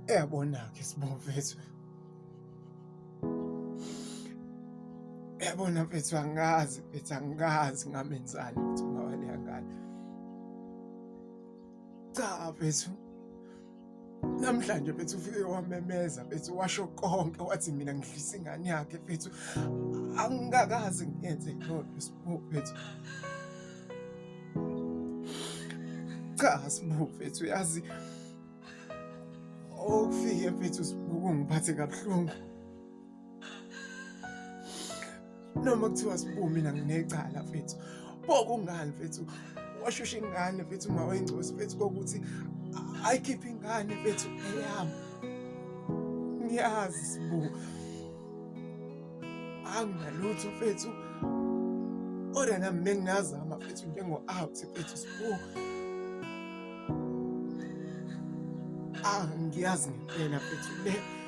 Eyabona-ke Sbu mfethu. Yabona mfethu angazi mfethu angikazi ngamenzani ukuthi ungawaleya ngane. Cha mfethu. Namhlanje mfethu ufike wamemeza mfethu washo konke wathi mina ngidlisa ingane yakhe mfethu. Angikakaze ngiyenze leyo nto Sbu mfethu. Cha Sbu mfethu yazi okufike mfethu Sbu kungiphathe kabuhlungu. Noma kuthiwa Sbu mina nginecala mfethu. Pho kungani mfethu washusha ingane mfethu uma wengcosi mfethu kokuthi ayikhiphe ingane mfethu eyami. Ngiyazi Sbu. Anginalutho mfethu. Kodwa nami bengingazama mfethu njengo-out mfethu Sbu. Ah, ngiyazi ngempela mfethu le.